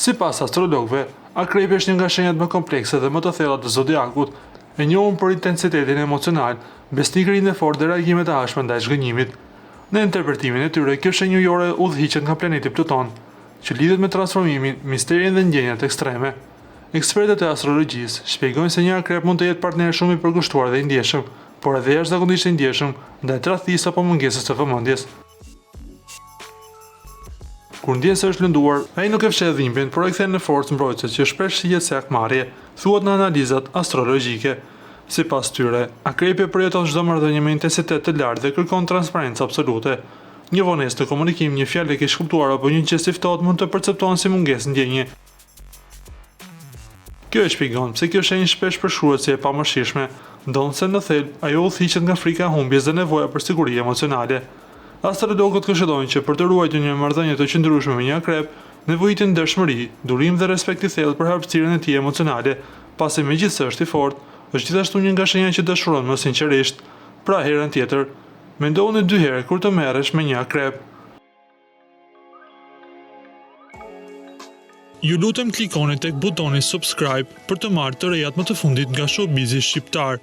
Sipas astrologëve, Akrepi është një nga shenjat më komplekse dhe më të thella të zodiakut, e njohur për intensitetin emocional, besnikërinë e fortë dhe reagimet e ashpra ndaj zhgënjimit. Në interpretimin e tyre, kjo shenjë ujore udhëhiqet nga planeti Pluton, që lidhet me transformimin, misterin dhe ndjenjat ekstreme. Ekspertët e astrologjisë shpjegojnë se një akrep mund të jetë partner shumë i përkushtuar dhe i ndjeshëm, por edhe jashtëzakonisht i ndjeshëm ndaj tradhtisë apo mungesës së vëmendjes. Kur ndjen se është lënduar, ai nuk e fsheh dhimbjen, por e kthen në forcë mbrojtëse që shpesh shihet si hakmarrje, thuhet në analizat astrologjike. Sipas tyre, Akrepi e përjeton çdo marrëdhënie me intensitet të lartë dhe kërkon transparencë absolute. Një vonesë në komunikim, një fjalë e keqkuptuar apo një gjest i ftohtë mund të perceptohen si mungesë ndjenje. Kjo e shpjegon pse kjo shenjë shpesh përshkruhet si e pamëshirshme, ndonëse në thelb ajo udhëhiqet nga frika e humbjes dhe nevoja për siguri emocionale. Astrologët këshillojnë që për të ruajtur një marrëdhënie të qëndrueshme me një akrep, nevojitet ndershmëri, durim dhe respekt i thellë për hapësirën e tij emocionale, pasi megjithëse është i fortë, është gjithashtu një nga shenjat që dashuron më sinqerisht. Pra herën tjetër, mendohuni dy herë kur të merresh me një akrep. Ju lutem klikoni tek butoni subscribe për të marrë të rejat më të fundit nga showbizi shqiptar.